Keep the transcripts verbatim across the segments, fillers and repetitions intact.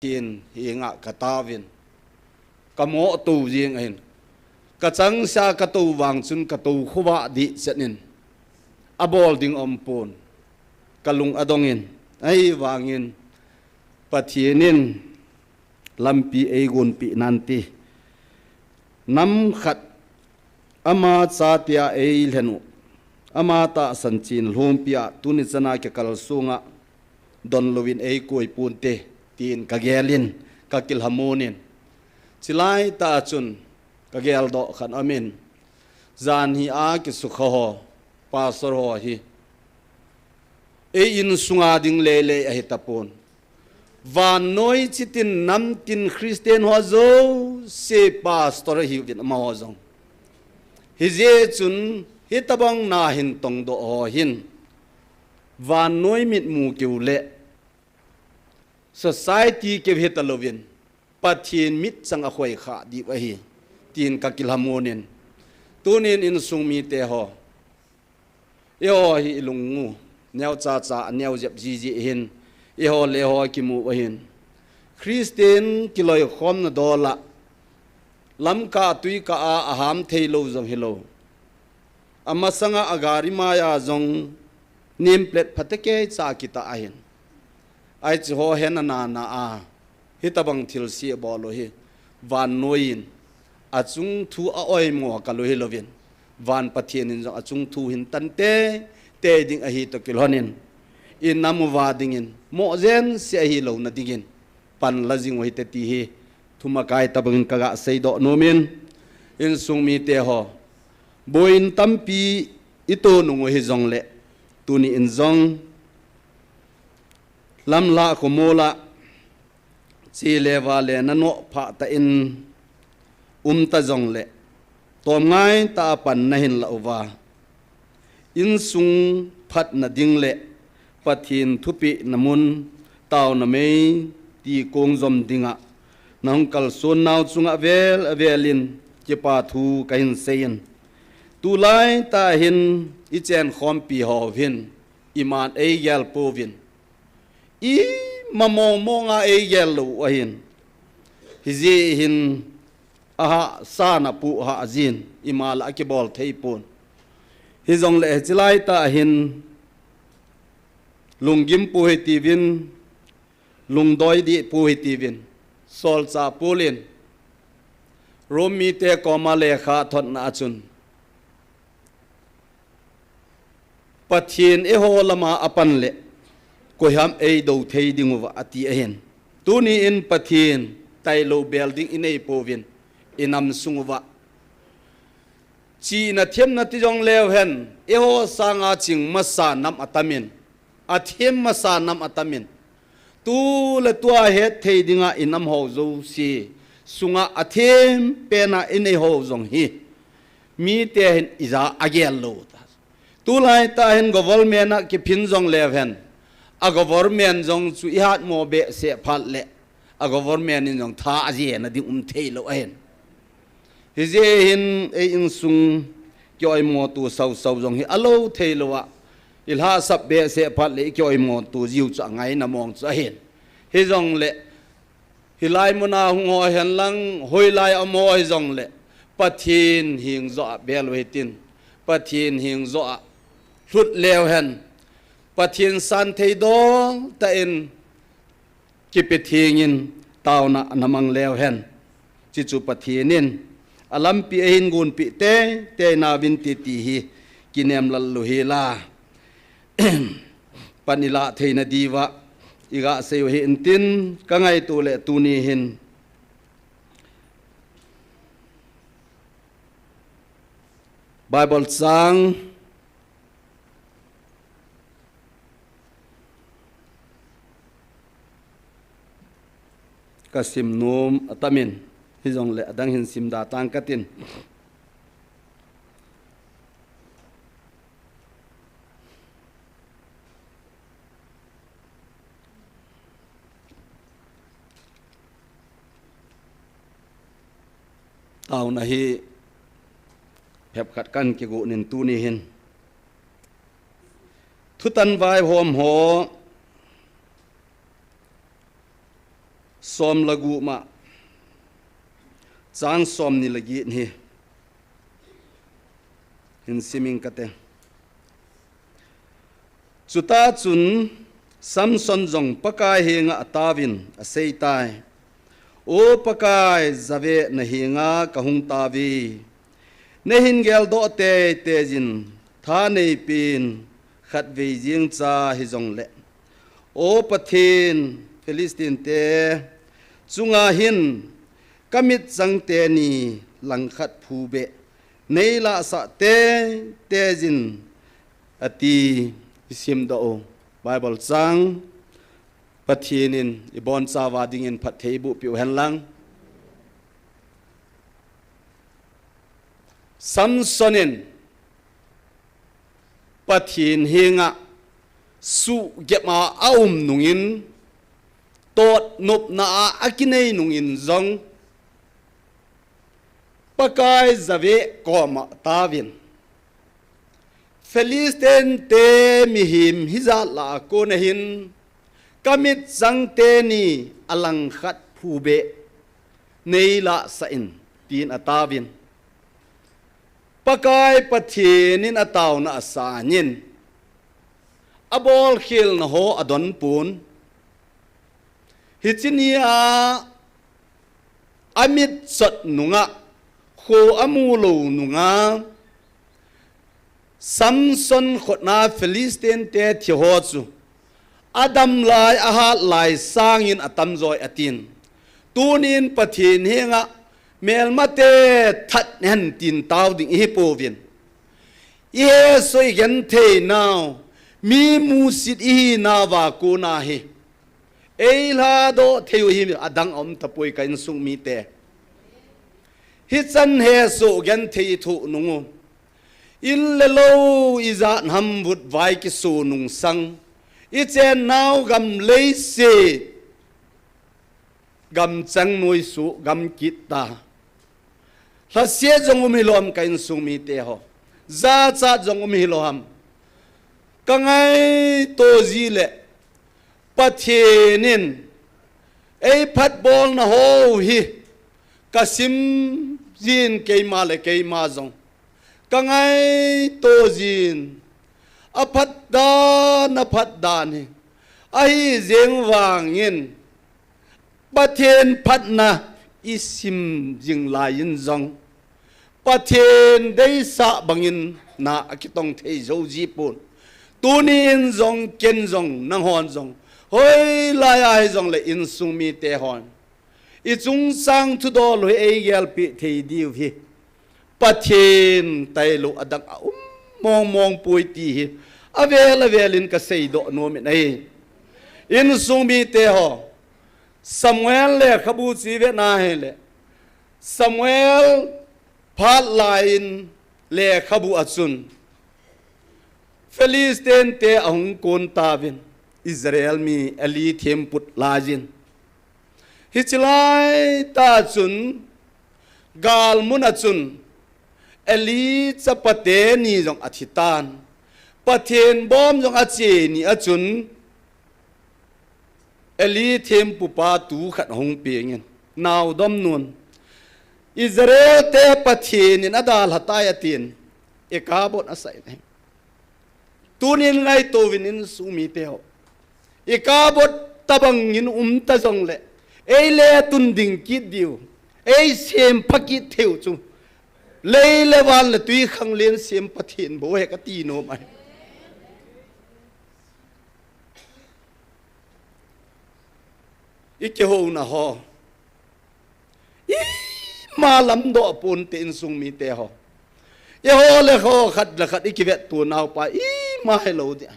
Pathen henga kataovin, kamoh tou jing ahin, kachangseh a katou vang chun katou khovah dehchet in abol ding aumpon, kalung adongin, ahivangin Pathen in lampi eigonpeh nante, nam khat ama chate a eilhen u, ama tahsan chen lhompi a tuni chana kikal sunga donlouvin eikoi ponte, tin kagelin, kakilhamon in. Chulaitah a chun kageldoh khat aumin, janhi a kisukha ho, pastor ho hi ei insunga ding lele ahitapon, vannoi chitin namtin Christian ho jouse pastor ahiuvin amaho jong. Hijeh chun hitobang na hin tongdoh ho hin vannoi mitmu keu le society keu hitalouvin Pathen mitchang akhoikhah diu ahi, tin kakilhamon in. Tunin insung mite ho, eiho hi ilung u neochacha aneo jep jiji ahin, eiho le eiho kimu u ahin, Christian kiloikhomna dol a lamkah tuikah a aham theilou jong hilou, amasanga agari maiya jong name plate phatecha kitah ahin, hicheho hena nana a hitobang thilse bol u hi vannoiyin achung thu a-oimo kal u hilouvin, van Pathen in jong achung thu hin tan teitei ding ahi toh kilhonin, inam uva dingin mohjeng se ahilouna dingin panla jing u hite ti hi thumakai tobangin kaga seidoh nomin, insung mite ho, boiyin tampi ito nung u hijongle, tuni in jong lamlhah khomol a chele vale nanoh phahtah in umta jongle, tomngaitah a pan nahin lah uva, insung phatna ding le Pathen thupehna mun, taona mei ti kong jom dinga nahung kalsonnau chunga avel avelin kipa thu kahin seiyin, tulaitah hin ichenkhompi ho hin iman eigel pouvin, ima mongmonga eigel lou u ahin, hijeh hin ahahsa napu hahjin, ima lah a kibol theipon. Hijongle hiche laitah hin lunggim pou hitiuvin, lungdoi deh pou hitiuvin, solchah Paul in Rom mite koma lekha athotna a chun, Pathen eiho lama apan le koiham eidou thei dinguva ati ahin. Tuni in Pathen tailou bel ding inei pouvin, inam sung uva chihna themna ti jongleu hen, eiho sanga ching masa nam atamin, athem masa nam atamin, tu le tua hetthei dinga inam ho jouse sunga athem pena inei ho jong hi mite hin ija agel lou ta. Tulaitah hin government a kiphin jongleu hen, a government jong chu ihatmo behseh phat le, a government in jong tha ajena ding um theilou ahin. Hijeh hin ei insung kioimo tu sausau jong hi alou theilou a, ilhahsap behseh phat le ikioimo tu jiu chu angaina mong chu ahin. Hijongle hilai muna hung ho henlang, hoilai a um ho hijongle, Pathen heng joh a bel u hitin, Pathen heng joh a lhut leu hen, Pathen santhei dol tah in kipe thengin taona ana mang leu hen, chuchu Pathen in alampi ahin gonpeh teitei nauvin ti, ti hi kinem lal u hila, pan ilah theina diuva iga sei u hintin, kangaito le tuni hin Bible chang kasim nom atamin, hijongle adang hin simda tang katin. Taona hi phepkhat kan kigonin tuni hin thutan vaihom ho Som le gup ma, chang som ni le get hi hin siming kate. Chuta chun Samson jong Pakai henga ataovin aseitai, O Pakai, Jave na henga kahung taove. Nahin geldoh teitei jin, thaneipen khatvei jeng cha hijongle, O Pathen, Philistine te chunga hin kamit chang teni langkhat phu beh neilahsah teitei jin, ati. Isimdoh u Bible chang Pathen in ibonchauva dingin phatthei eiboh peh u hen lang. Samson in Pathen henga suhgep a aum nungin, totnopna a akinei nungin jong, Pakai Jave koma ataovin, Philistine te mihem hijat lah a kona hin kamit chang teni alangkhat phu beh neilahsah in, tin ataovin. Pakai Pathen in ataona asangin, abolkhelna ho adonpon. Hiche nia amit chot nunga, kho amu lou nunga, Samson khutna Philistine te thi ho chu, adam lai, ahat lai sangin atam joi atin. Tunin Pathen henga melmate that hen tin tao ding ihi pouvin. Ihesoh igenthei nau, mi musit ihinauva kona hi, eilhadoh thei u hi adang aum tapoi ka insung mite. Hichan hesoh genthei ithoh nung u, in le lou ijat ham vutvai kiso nung sang, ichennau gam leiset, gam chang noiso, gam kit ta. Lhaset jong um hilou ham ka insung mite ho. Jachat jong um hilou ham. Ka ngaito ji le Pathen in eiphatbolna ho hi ka sim jin keima le keima jong. Ka ngaito jin, aphat dan, aphat dan hi. Ahi jeng vangin, Pathen phatna isim jing laiyin jong, Pathen deisah bangin na akitong thei jou ji pon. Tunin jong, ken jong, nanghon jong, hoilai a hijongle insung mite hon, ichungchang thudol u hi eigelpeh thei diu hi Pathen tailou adang aum mong mong poi ti hi avel avel in ka seidoh nom in ahi. Insung mite ho, Samuel lekhabu chu ivet na hile, Samuel phat laiyin lekhabu a chun, Philistine te ahung kon tauvin, Israel mi Eli themput laiyin. Hiche laitah chun, galmun a chun, Eli chapate ni jong athi tan. Pathen bom jong ache ni a chun, Eli thempupa tu khat ahung pengin, naodom nun, Israel te Pathen in adalha tai atin, Ikabod asah in ahi. Tunin ngaito uvin insung mite ho, Ikabod tabang in um ta jongle, eile tun ding kit diu, eisempha kit thei u chu, lei le van le twikhanglen sem Pathen bou ahi kati nom ahi. Ikihouna ho, ima lamdoh ponte insung mite ho. Eiho le kho khat le khat ikivetto naupa ima hilou ding.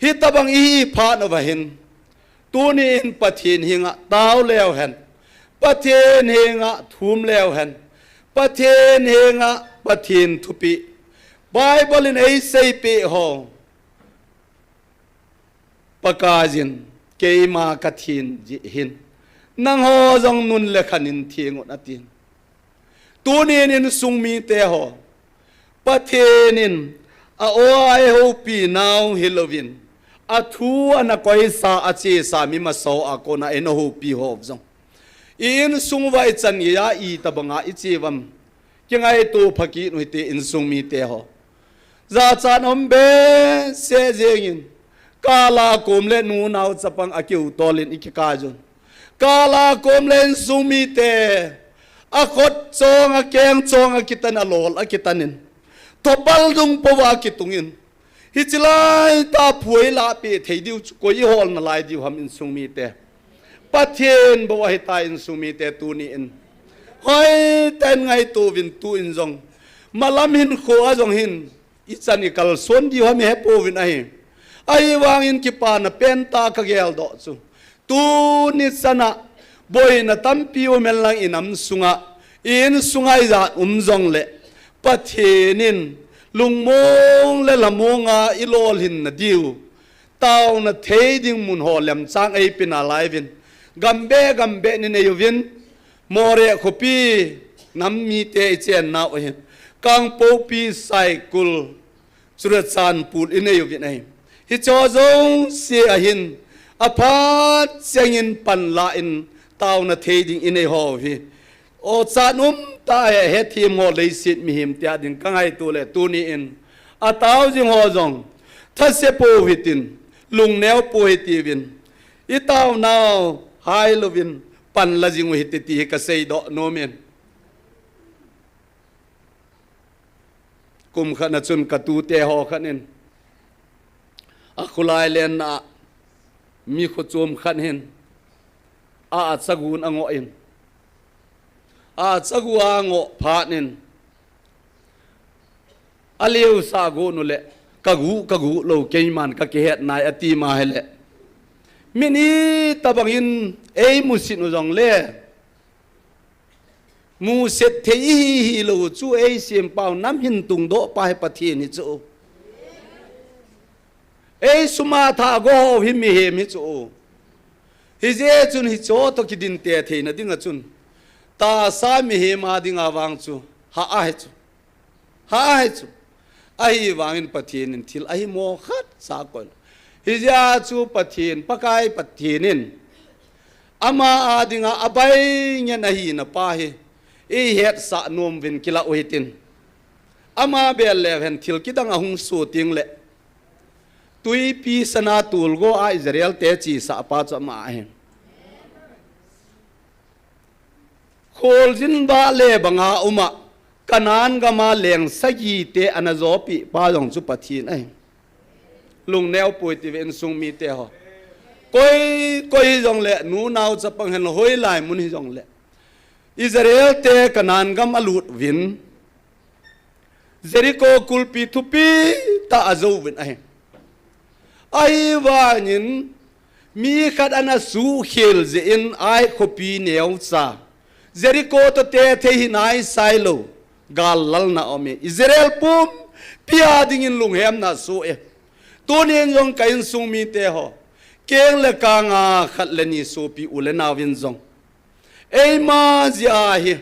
Hitabang ihi phat uva hin, tunin Pathen henga tao leu hen, Pathen henga thum leu hen, Pathen henga, Pathen thupeh, Bible in eiseipeh ho, Pakaiyin keima kathen jeh hin, nangho jong nun le khan in theng un atin. Tunin insung mite ho, Pathen in a-o a eihoupi nau hilouvin, athu ana koisa, achesa mi masa ho a kona eina houpi ho jong, I insung uva i chan geiya itobanga i che uvam. Kingaito pha kit u hite insung mite ho. Jachat um behseh jengin. Kala kom le nu nao chapang a kiu tolin i kikah jun. Kala kom le insung mite. A khut chong a keng chong a kitan a lol a kitanin. Thopal dung pouva kitungin. Hichi laitah phuai la pe thei diu chu koi i holna lai diu ham insung mite. Pathen bou ahita insung mite tuni in. Hoitah in ngaito uvin tu in jong. Malam hinkho a jong hin. I chan i kalson diu ham i hepouvin ahi. Ahivangin kipana pentah ka geldoh chu. Tuni chana boina tampi um hen lang i nam sunga, i insunga ijat um jongle, Pathen in lungmong le lhamonga i lolhinna diu, taona thei ding mun ho lemchang eipe nalai uvin, gam beh gam beh in i nei uvin, Moreh khopi nam mite i chennau ahin, Kangpokpi, Saikul, Churachandpur i nei uvin ahi. Hiche ho jouse ahin, aphat chengin panla in taona thei ding i nei ho hi. Aw, chan umtah a hethem ho leiset mihem tia ding ka ngaito le tuni in. A tao jing ho jong, thase pou hitin, lungneo pou hitiuvin. I taonau hai louvin, panla jing u hite ti hi ka seidoh nom in. Kum khat na chun ka tute ho khat in, a khulai lenna a mi khochom khat hin, a, a chagun a ngoh in, a chagu a ngoh phat in, a liusah gon u le, ka gu, ka gu lou, keiman ka kihet nai a ti ma hile. Min itobangin ei musit u jongle, musit thei ihi hilou chu ei sempau nam hin tungdoh pa hi Pathen hi chu. Ei sum a thago ho hi mihem hi chu. Hijeh chun hiche ho toh kidinte theina dinga chun. Tahsa mihem a dinga vang chu. Ha ahi chu. Ha ahi chu. Ahivangin Pathen in thil ahimo khat sa kon. Hijeh a chu Pathen, Pakai Pathen in. Ama a dinga abai ngen ahina pa hi. I hetsah nom uvin kila u hitin. Ama bel leu hen thil kidang ahung soh teng le. Tuipi sana tulgo a Israel te chesah pa chu ama ahi. Kholjin vale banga uma, Canaan gama leng sagi te ana jopi pa jong chu Pathen ahi. Lungneo pou hite ve insung mite ho. Koi, koi hijongle, nu nao chapang hen hoilai mun hijongle. Israel te Canaan gam alut uvin. Jericho kulpi thupi tah a ajouvin ahi. Ahivangin mi khat ana suhkhel jeh in Ai khopi neocha. Jericho toh tethei hi naisai lou. Gal lalna aume. Israel pumpi a dingin lunghemna asoh e. Tunin jong ka insung mite ho. Keng le kang a khat le ni sopi u le nao vin jong. Eima jeh a hi.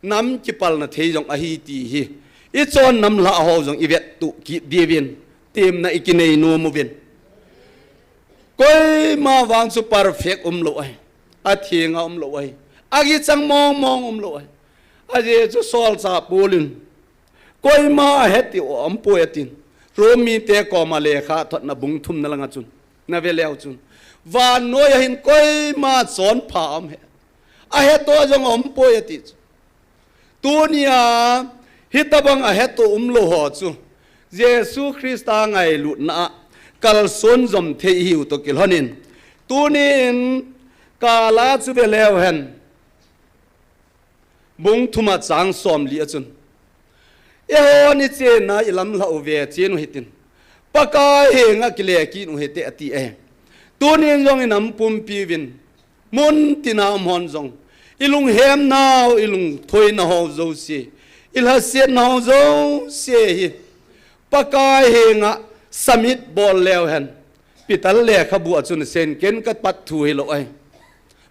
Nam kipalna thei jong ahi ti hi. I chon nam lhah ho jong i vettuh kit diuvin. Temna i kinei nom uvin. Koima vang chu perfect umlou ahi. Athenga umlou ahi. Akichang mong mong umlou ahi. Ajeh chu solchah Paul in. Koima ahet u aumpoi atin. Rom mite koma lekha thotna bung thumna langa chun. Na ve leu chun. Vannoi a hin koima chonpha aum e. Ahetto jong aumpoi ati chu. Tunia, hitabang ahetto umlou ho chu. Jesu Christa ngailutna a, kalson jom thei ihiu toh kilhonin. Tunin, kala chu ve leu hen. Bung thuma chang somli a chun. Eihon i chenna i lamlhah u ve chen u hitin. Pakai henga kile kit u hite ati e. Tunin jong i nam pumpi uvin. Mun tina um hon jong. I lunghemnau, i lungthoina ho jouse. I lhasetna ho jouse hi. Pakai henga submit bol leu hen. Peter lekhabu a chun sen ken ka pat thu hilou ahi.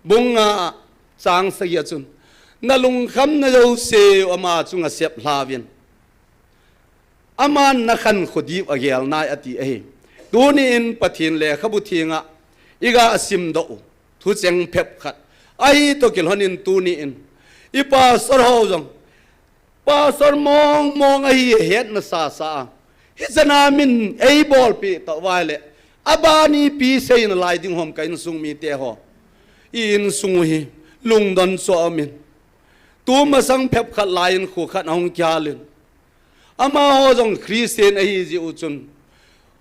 Bung nga a chang sagi a chun. Na lungkhamna jouse u ama chunga seplha uvin. Aman na khankho diu agel nai ati ahi. Tunin Pathen lekhabu thenga i ga simdoh u. Thucheng phep khat. Ahi toh kilhon in tuni in, i pastor ho jong, pastor mong mong ahi hetna sasa a, hichan a min eibolpeh tauva ahile, aban ipi seina lai ding ham ka insung mite ho. I insung u hi lungdon chu aumin, tumasang phepkhat lai in kho khat ahung kihal in, amaho jong Christian ahi jeh u chun,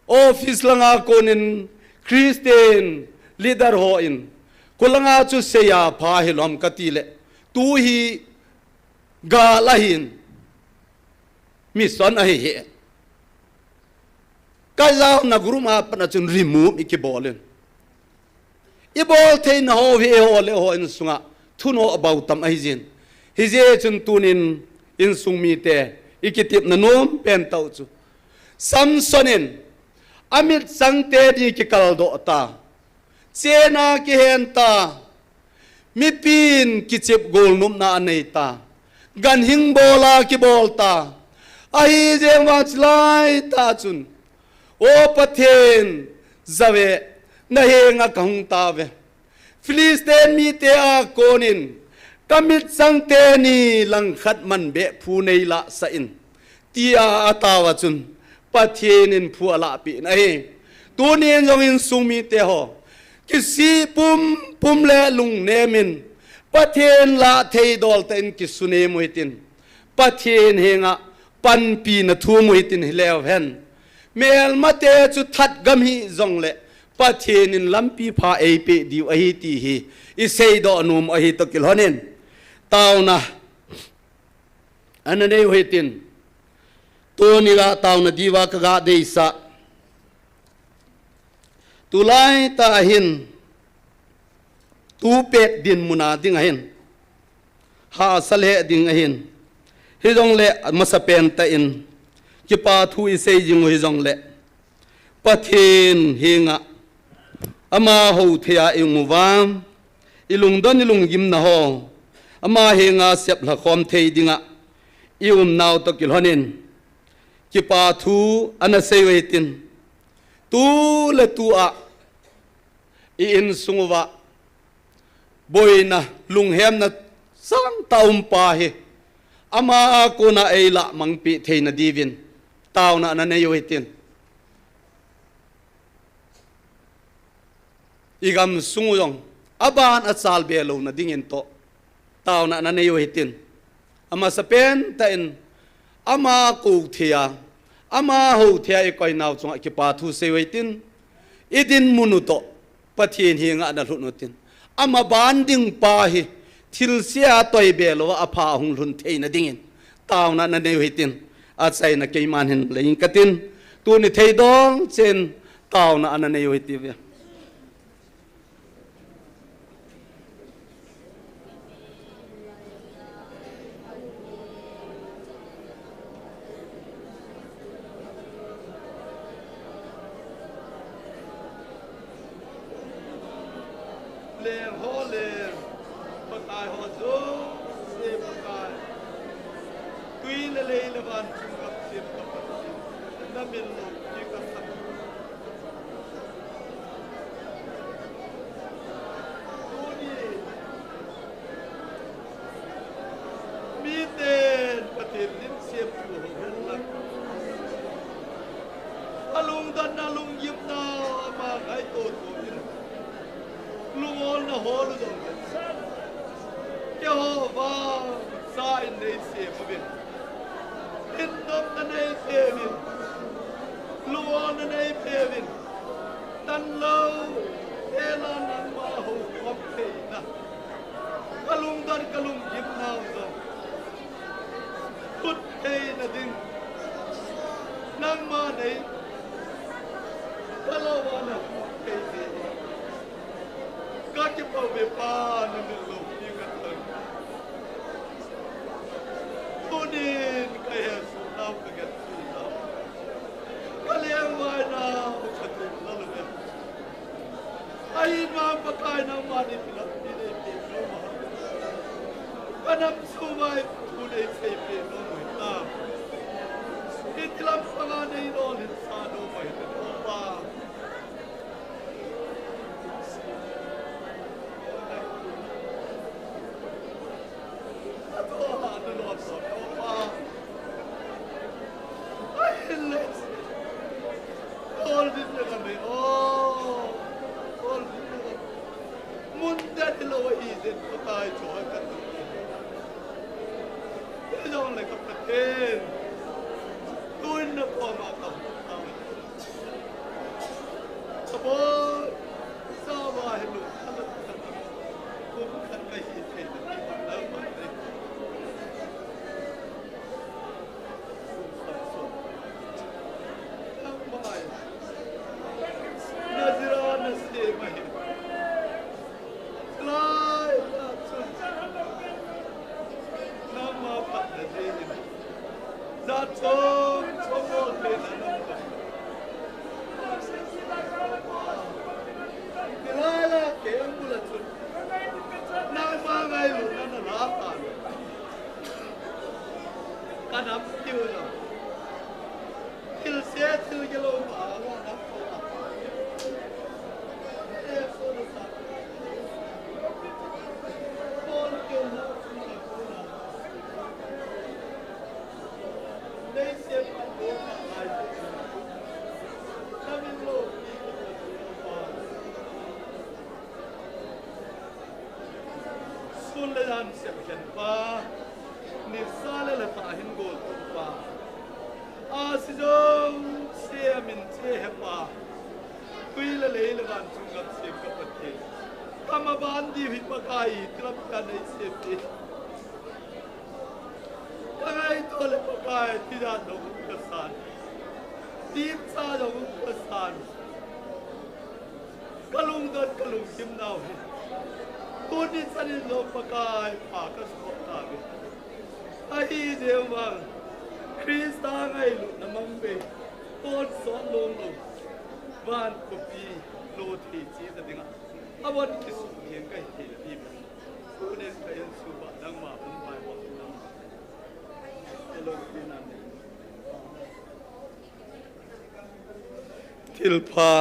office langa konin Christian leader hon, kholanga chu seija pha hilou ham kati le, tu hi gal ahin, mission ahi hi. Ka jaona group a pat a chun remove i kibol in, i bol theina ho hi eiho le eiho insunga thunoh abol tam ahi jin. Hijeh chun tunin insung mite i kitepna nom pen tah chu, Samson in amit chang teni kikal doh ta, chena kihen ta, mipin kichep golnopna anei ta, ganhing bola kibol ta. Ahi jeng vang chulai tah chun, O Pathen, jove, na henga kahung tauve. Philistine mite a konin ka mit chang teni langkhat man beh phu nei lahsah in, tia atao a chun Pathen in phu alahpeh in ahi. Tunin jong insung mite ho, kisih pumpum le lungnem in Pathen lah thei dol tah in kisunem u hitin, Pathen henga panpina thum u hitin hileu hen. Melmate chu that gam hih jongle Pathen in lampi pha eipeh diu ahi ti hi i seidoh nom u ahi toh kilhon in, taona ana nei u hitin, tuni la taona diuva ka ga deisah. Tulai tah ahin, tu pet dinmun a ding ahin, hahsa lheh ding ahin, hijongle amasapen tah in kipa thu i sei jing u hijongle, Pathen henga amaho thei a i um uva, i lungdon i lunggimna ho ama henga seplha khom thei dinga i umnau toh kilhon in, kipa thu ana sei u hitin, tu le tu a i insung uva boina, lunghemna sangtah um pa hi ama a kona eilah mangpeh theina diuvin taona ana nei u hitin, i gamsung u jong aban achal be louna dingin toh taona ana nei u hitin, amasapen tah in ama kou thei a, amaho thei a i koinau chunga kipa thu sei u hitin, i dinmun u toh Pathen henga ana lhun u hitin, amaban ding pa hi thilse a toi be louva apha hung lhun theina dingin taona ana nei u hitin, achaina keiman hin lei ing katin, tuni theidol chen taona ana nei u hitiuve. Leng ho leng, Pakai ho jouse Pakai, tui le lei le van chung gam sem ka Pathen, na min loupi kasah. Tuni miten Pathen lim semtu ho hen lang, alungdonna lunggimna ama ngaito to in, lungolna hol u jong le, keiho vang cha in nei sem uvin, lungdonna nei peuvin, lungolna nei peuvin, tanlou hela nangma houkhom theina, ka lungdon ka lunggimnau jong lhut theina ding nangma nei, ka louva na lhut thei ding. Ka kipah uve Pa, na min loupi katan. Tunin ka hesoh nau, ka genthei nau, ka lengvai nau, ka tun na lungem. Ahin vang Pakai nangman ipi lampi nei peh nom ham. Ka nam sung uva thu nei seipeh nom u hitam. Iti lampanga nei lolhinsah nom u hitam Pa. Sun le jan sep khen pa, nisa le la ta hin gol tu pa. A si jong se a min che he pa. Tui le lei le van chung gam sem ka Pathen. Kama ban di hi Pakai, tilam ka nei sem di. Ka ngaito le Pakai, ti dan dong ka san. Ti cha dong ka san. Ka lungdon, ka lungsim nau hi. Tuni chanin jong Pakai pha ka suh tauve. Ahi jeh vang, Christa ngailutna mang ve, tonsot lom lom, van khopi lo thei cheh ta dinga, abon kisuh thei kahi thei na diuve. Tunin ka insung uva nangma hung vaivah in nangma. Hello, Christian. Thilpha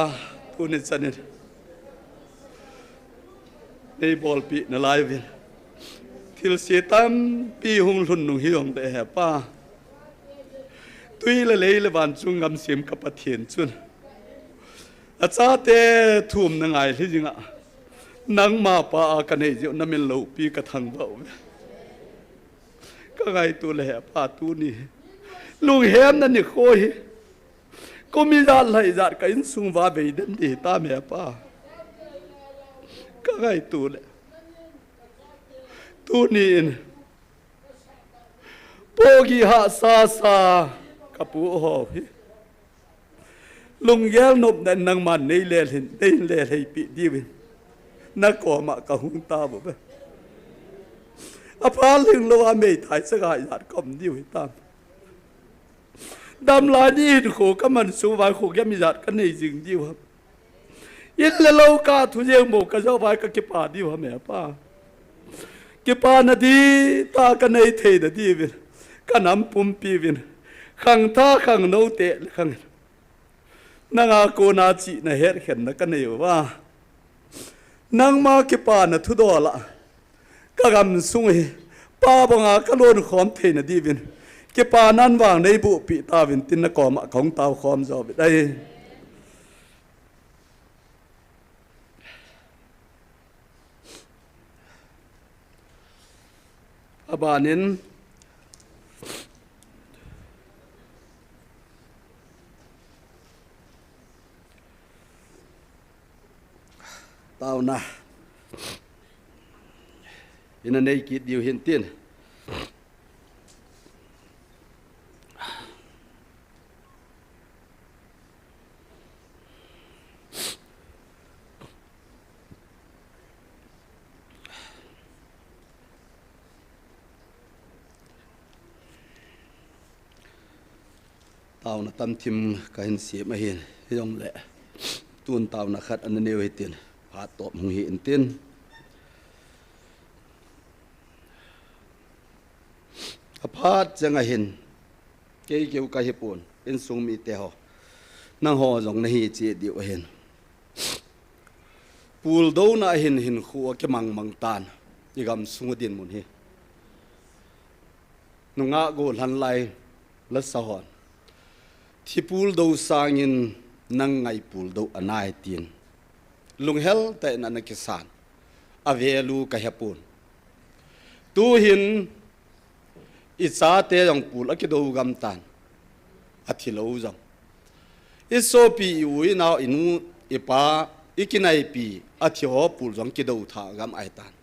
tuni chanin nei bolpeh nalai uvin. Thilse tampi hung lhun nung hijongle he Pa, tui le lei le van chung gam sem ka Pathen chun, achate thumna ngai lhi jinga, nangma pa a ka nei jeh u na min loupi ka thangvah uve. Ka ngaito le he Pa, tuni hi lunghemna nikho hi, kum ijat lha ijat ka insung uva vei den ding hitam he Pa. Ka ngaito le, tuni in pohgih hahsa sa ka pu ho hi, lunggel nopna in nangman nei lel hin, nei lel heipeh diuvin na koma ka hung tauve. Apha lhinglou a meithai chaga ijat ka um diu hitam. Damlai ni hinkho ka man sung uva khohgem ijat ka nei jing diu ham. In le lou ka thu jeng bou ka jou uva ka kipa diu ham he Pa. Kipana dihtah ka nei theina diuvin, ka nam pumpi uvin, khangthah khangnou te le khang nanga kona chihna hetkhenna ka nei uva, nangma kipana thudol a ka gamsung hi Pa banga ka lonkhom theina diuvin, kipana in vang nei bohpeh tauvin tin na koma ka hung tao khom jo uvin ahi. Abanin, taona ina nei kit diu hin tin. Taona tamthim ka hin sem ahin, hijongle tun taona khat ana neiu hitin, phat tawp hung hi intin. Aphat cheng ahin, kei keu ka hipon, insung mite ho, nangho jong nahi cheh diu ahin. Puldouna ahin hinkho akimangmang tan, i gamsung u dinmun hi. Nungah gollhan lai lasa hon, thi puldo sangin nang ngai puldo anai tin, lunghel tah in ana kisan, a value ka hepon. Tuhin i chate jong pul a kido gam tan, a thilou jong. I sopi, i u, i nao, i nu, i pa, i kinaipi, a thi ho pul jong kido tha gam ahi tan.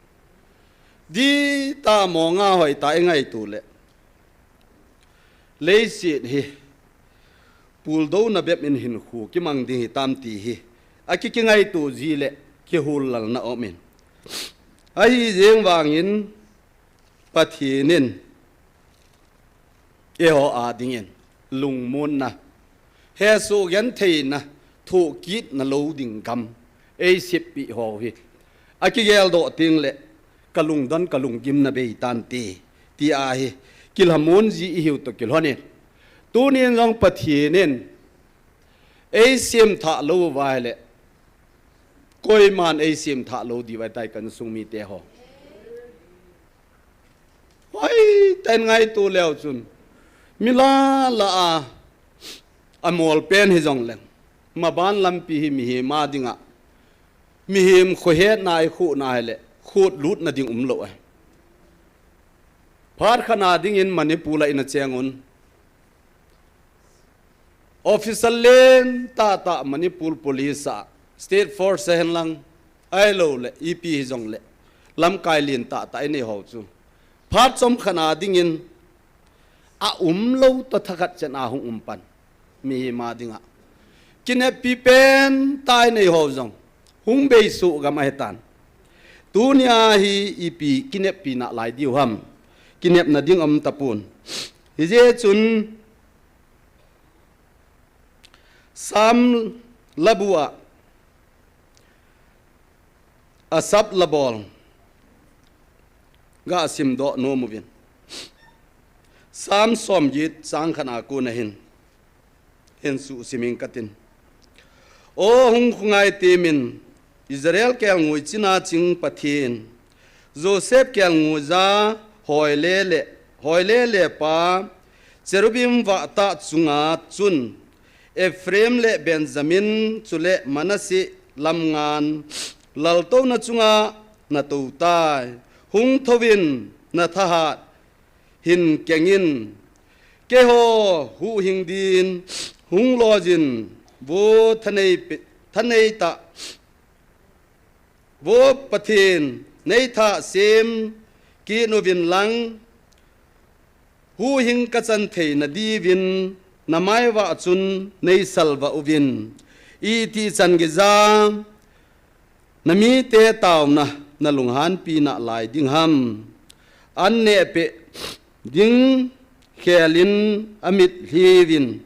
Di ta mo nga hoi ta i ngaito le, leiset hi puldo na bep in hinkho kimang ding hitam ti hi a ki kingaito ji le kihul lal na om in. Ahi jeng vangin Pathen in eiho a dingin lungmonna, hesoh gentheina, thohkitna lo ding gam ei seppeh ho hi a kigeldoh teng le ka lungdon ka lunggimna bei tante ti ahi kilhamon ji i hiu toh kilhon in. Tunin jong Pathen in ei semthah lou uva ahile koiman ei semthah lou diu ahitai ka insung mite ho. Hoi, ten ngaito leu chun. Mi la la a, a mol pen hi jong leng. Maban lampi hi mihem a dinga. Mihem khohetna i khohna ahile, khut lutna ding umlou ahi. Phat khat na dingin Manipur a ina cheng un. Officer len tah tah Manipur Police a, State Force a hen lang, ahilou le, ipi hi jong le, lamkai len tah tah i nei ho chu. Phat chomkhat na dingin, a umlou toh thakhat chen a hung um pan. Mihem a dinga. Kineppi pen tah i nei ho jong. Hung beisuh gam ahi tan. Tunia hi ipi kineppi na lai diu ham. Kinepna ding um tapon. Hijeh chun Sam labu a, Asap labol, ga simdoh nom uvin. Sam somget chang khat a kon ahin, hin suh siming katin. O hung khongai temin, Israel kelngoi china ching Pathen, Joseph kelngoi ja hoile le, hoile le pa, Cherubim vahtah chunga chun, Ephraim le Benjamin chule Manasseh lamngan, laltouna chunga na tou tai, hung thouvin na thahat hin kengin, keiho huhhing din hung lojin, vo thanei pe-, thanei tah, vo Pathen, nei thah sem kit uvin lang, huhhing ka chan theina diuvin, na maivah chun nei salvah uvin, iti chan geija, na mite tauna, na lunghanpina lai ding ham. An nehpeh ding khelin a mitlhiuvin,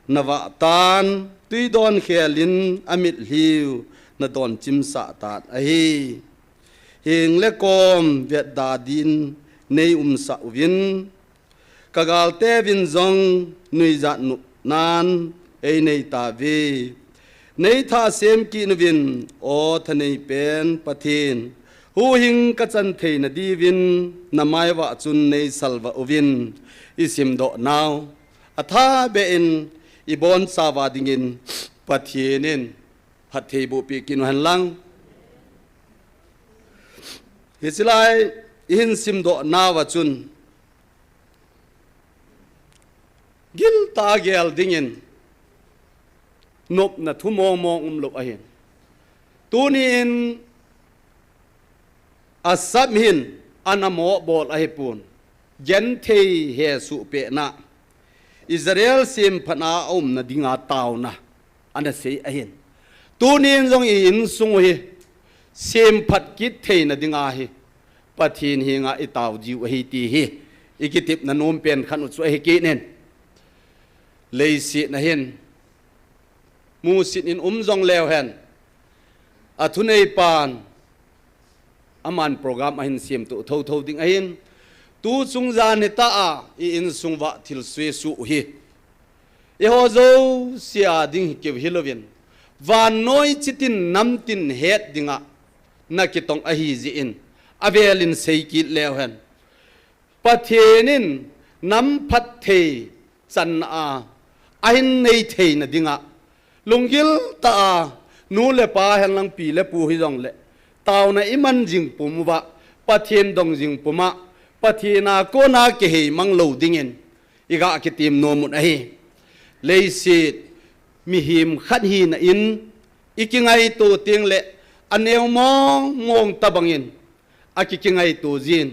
na vah tan, tui don khelin a mitlhiu, na don chimsah tan ahi. Heng le kom vetda din nei umsah uvin, ka galte uvin jong nuijat nopnan ei nei tauve. Nei thah sem kit uvin, o thanei pen Pathen, huhhing ka chan theina diuvin, na maivah chun nei salvah uvin, i simdoh nau. A thabeh in i bonchauva dingin Pathen in phattheiboh peh kit u hen lang. Hiche lai i hin simdoh nauva chun, giltah a gel dingin nopna thu mong mong umlou ahin. Tunin Asap hin ana mo bol ahipon. Genthei hesoh pehna, Israel semphatna a umna dinga tauna ana sei ahin. Tunin jong i insung u hi semphat kit theina dinga hi Pathen henga i tao diu ahi ti hi i kitepna nom pen khat u chu ahi kit in. Leiset na hin musit in um jong leu hen, a thuneipan aman program ahin semtoh thotho ding ahin, tu chungjan nitah a i insung uva thil suisuh u hi eiho jouse a ding hi keu hilouvin, vannoi chitin namtin het dinga na kitong ahi jeh in, avelin sei kit leu hen. Pathen in nam phatthei channa a, ahin nei theina dinga, lunggil tah a, nu le pa henlang pi le pu hijongle, taona iman jing pum uva, Pathen dong jing puma, Pathen a kona kihei mang lou dingin, iga kitim nom un ahi. Leiset mihem khat hina in, ikingaito tengle, aneo mong mong tabangin, akikingaito jin.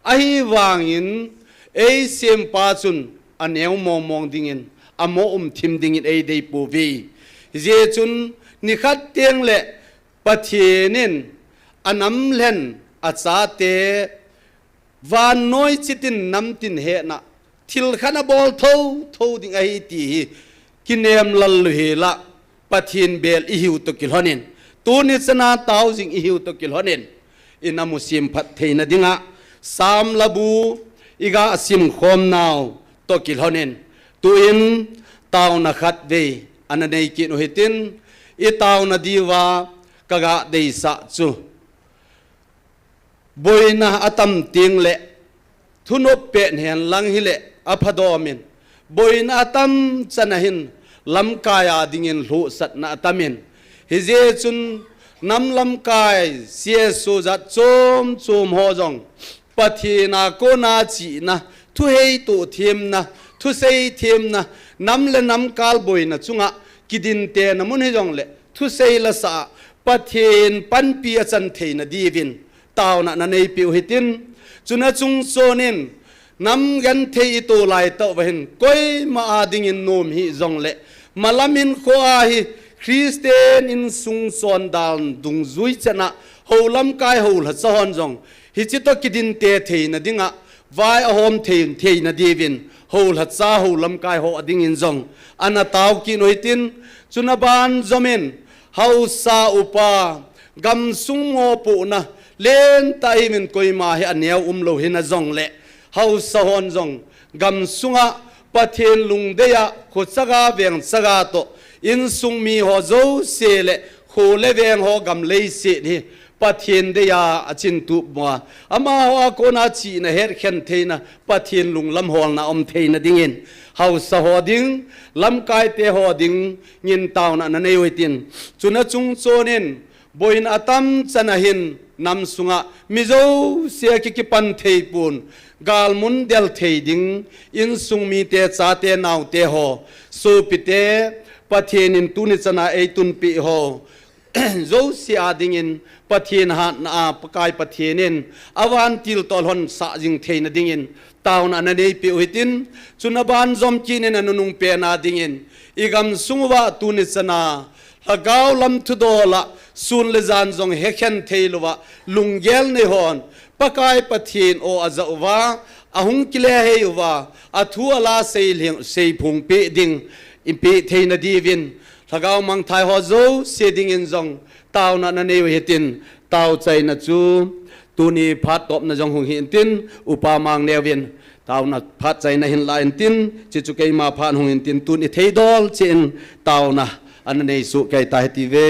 Ahivangin, eisempa chun aneo mong mong dingin, amo um thim dingin eidei pouve. Hijeh chun, nikhat tengle, Pathen in anam lhen achate, vannoi chitin namtin hetna, thil khat abol thotho ding ahi ti hi, kinem lal louhela, Pathen bel ihiu toh kilhonin, tuni chana tao jing ihiu toh kilhonin, ina musim phattheina dinga, Sam labu iga sim khom nau toh kilhonin, tuin taona khatvei ana nei kit u hitin, itaona diuva kaga deisah chu, boina atam tengle, thunop pet henlang hile, aphadomin, boina atam chana hin, lamkai a dingin lhuhsatna atamin. Hijeh chun, nam lamkai, C S O jat chom chom ho jong, Pathen a kona chihna, thuhei toh themna, thusei themna, nam le nam kal boina chunga, kidintena mun hijongle, thusei lasah a, Pathen panpi achan theina diuvin, taona nanei peh u hitin, chuna chungchonin, nam genthei ito lai tah uva hin, koima a dingin nom hijongle, malam hinkho a hi, Christian insung chondal dungjui chana, hou lamkai hou lhacha hon jong, hiche toh kidinte theina dinga, vai ahom thei, theina diuvin, hou lhacha hou lamkai ho a dingin jong, ana tao kit u hitin, chuna banjomin, haosa upa, gamsung mopohna, lentah ihiuvin koima hi aneo umlou hina jongle, haosa hon jong, gamsunga, Pathen lungdei a, kho chaga veng chaga toh, insung mi ho jouse le, kho le veng ho gam leiset hi, Pathen dei a achin tup mo a, amaho a kona chihna hetkhen theina, Pathen lunglam holna um theina dingin, haosa ho ding, lamkaite ho dingin taona nanei u hitin, chuna chungchonin, boina atam chana hin, nam sunga, mi jouse a ki, kipan thei pon, galmun del thei ding, insung mite, chate, naote ho, sopite, Pathen in tuni chana eitunpeh ho, jouse a dingin, Pathen hatna a, Pakai Pathen in, avantil toh lhonsah jing theina dingin, taona nanei peh u hitin, chuna banjom kinin anunung pen a dingin, igamsung uva tuni chana, lhagao lam thudol a, sun le jan jong hekhen theilouva, lunggel nei hon, Pakai Pathen o ajah uva, ahung kile hei uva, athu ala sei lhing, sei phung peh ding, in peh theina diuvin, lhagao mangthai ho jouse dingin jong, taona nanei u hitin, tao chaina chu, tuni phat topna jong hung hitin, upa Mangneo vin, taona phat chaina hin la intin, chuchu keima phat hung intin, tun ithei dol cheh in, taona, ana nei soh kei ta hite ve.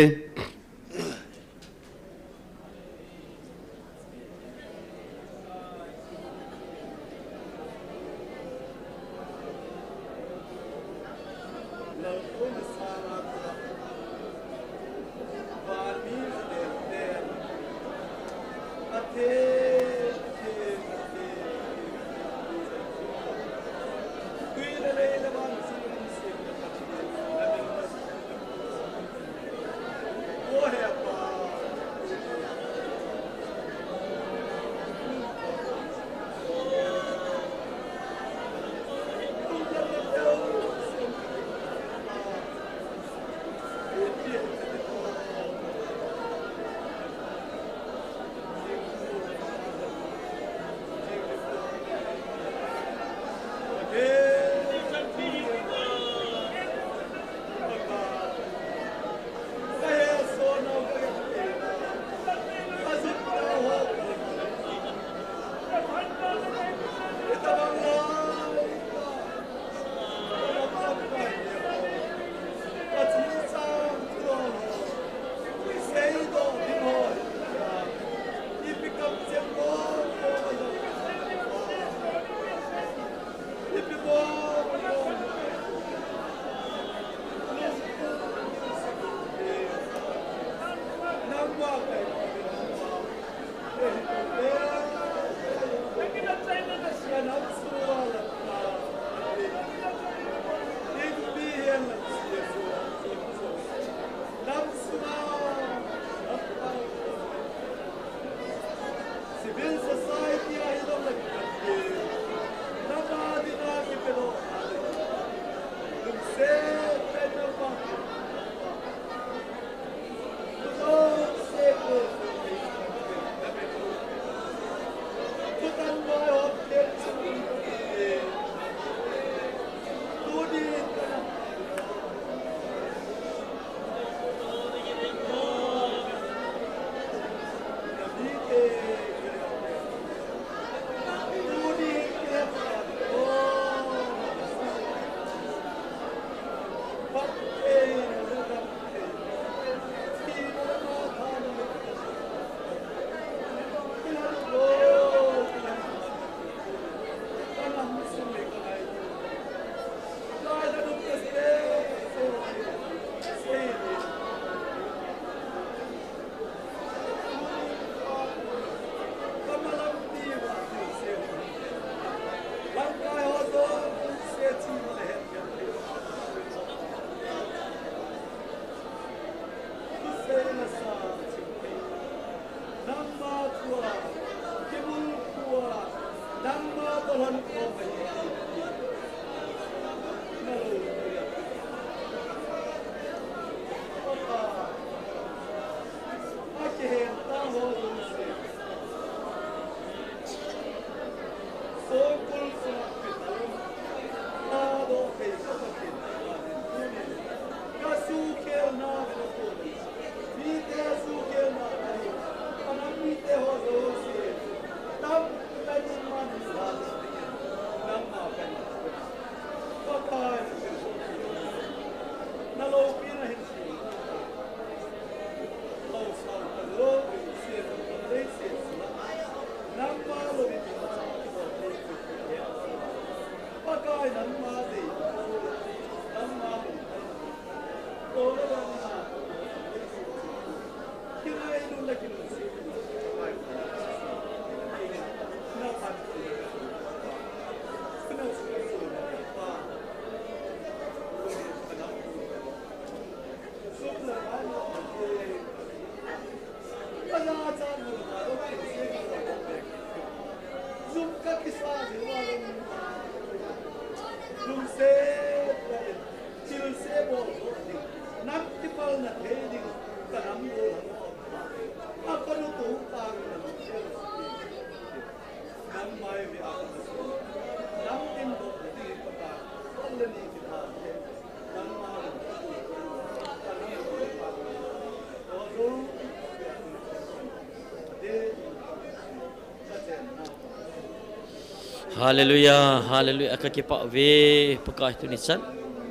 Hallelujah, hallelujah. Ka kipah uve, Pakai tuni chan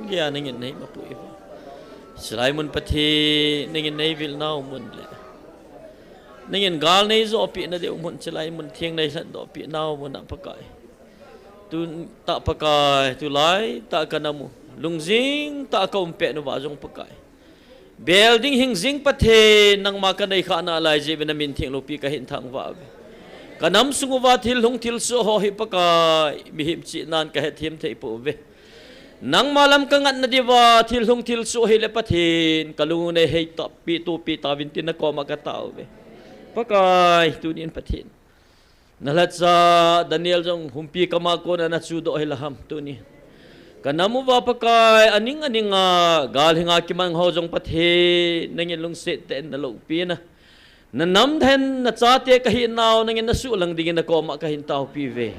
geiya nangin nei mapuiyin. Chulai mun Pathen, nangin nei vil nau mun le nangin gal nei joh pi na deu mun, chulai mun theng nei lhan doh pi nau mun a Pakai. Tun ta Pakai, tulai ta ka namu. Lungjing ta ka um pet nu va jong Pakai. Bel ding hing jing Pathen, nangma ka nei kha nalai jeh uva na min theng loupi ka hin thangvah uve. Ka nam sung uva thil hung thil soh ho hi Pakai, mihem chihnan ka hethem thei pouve. Nangma lam ka ngatna diuva thil hung thil soh hi le Pathen, ka lung nei hei tah pi tu pi ta vin tin na koma ka tao uve. Pakai, tunin Pathen. Na lhacha Daniel jong humpi kama kona na chudoh hi la ham tuni. Ka nam uva Pakai, aning aning a gal hinga kimang ho jong Pathen, nangin lungset tah in na loupi na. Na nam tah in na chate ka hi nau, nangin na suhlang dingin na koma ka hin taopi uve.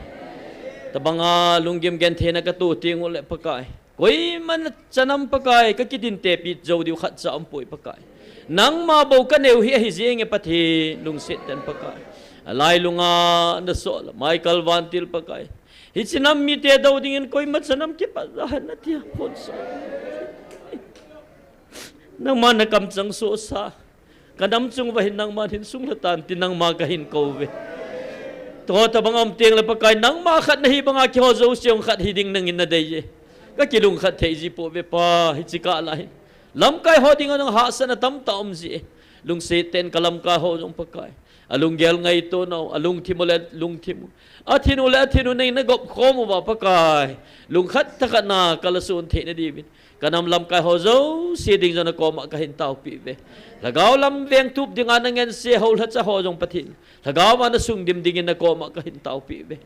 Tabanga lunggim genthei na ka tu teng u le Pakai. Koima na chanam Pakai, ka kitin tepi jou diu khat cha um poi Pakai. Nangma bou ka neu hi ahi jing e Pathen, lungset tah in Pakai. Alai lunga na soh la, Michael Vantil Pakai. Hiche nam mite dou dingin koima chanam kipat ja hen na tia phon soh. Nangma na kamchang soh sa. Ka nam chung uva hin nangma hin sung la tan, tin nangma ka hin kou ve. Tua tabang um teng le Pakai, nangma khat na hi banga keiho jouse jong khat hi ding nangin na dei e. Ka kilungkhat thei ji pouve Pa, hiche kah la hin. Lamkai ho dinga nang hahsatna tamtah um ji e. Lungset tah in ka lamkai ho jong Pakai. Alunggel ngaito nau, alungthim u le lungthim u. Athin u le athin u nangin na gop khom uva Pakai. Lungkhat thakhat na ka la sun thei na diuvin. Ka nam lamkai ho jouse ding jong nakoma kahin taopi ve. Lhagao lam veng tup dinga nangense ho lhacha ho jong Pathen, lhagao a nasung dim dingin nakoma kahin taopi ve.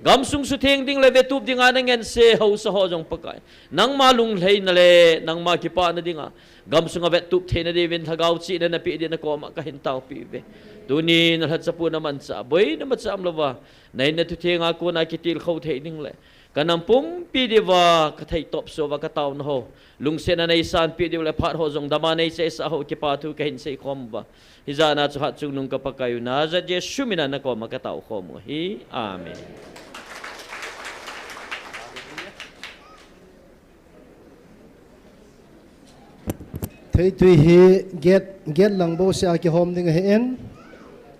Gamsung sutheng ding le vetup dinga nangense ho sa ho jong Pakai, nangma lunglhaina le nangma kipana dinga gamsunga vettup theina diuvin lhagao chihna napeh din nakoma kahin taopi ve. Tuni nalhachapu namanchah boina macham louva, na-in na thuthenga kona kitilkhou thei ding le ka nam pumpi diuva kathei topsouva kataona ho, lungsetna neisanpeh diu le phat ho jong dama neiseisah ho kipathu kahin seikhom uva, hijat a chu hatchungnung ka Pakai u Nazareth Jesu mina nakoma kataokhom u ahi. Amen. Theitui hi gate, gate lang bouseh a kihom ding ahin,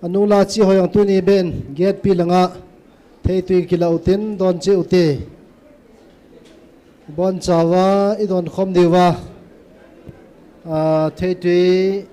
anu le achi ho jong tuni beh in gate pi langa theitui kila utin don cheh ute. Bonchauva idon khom diuva, ah, theitui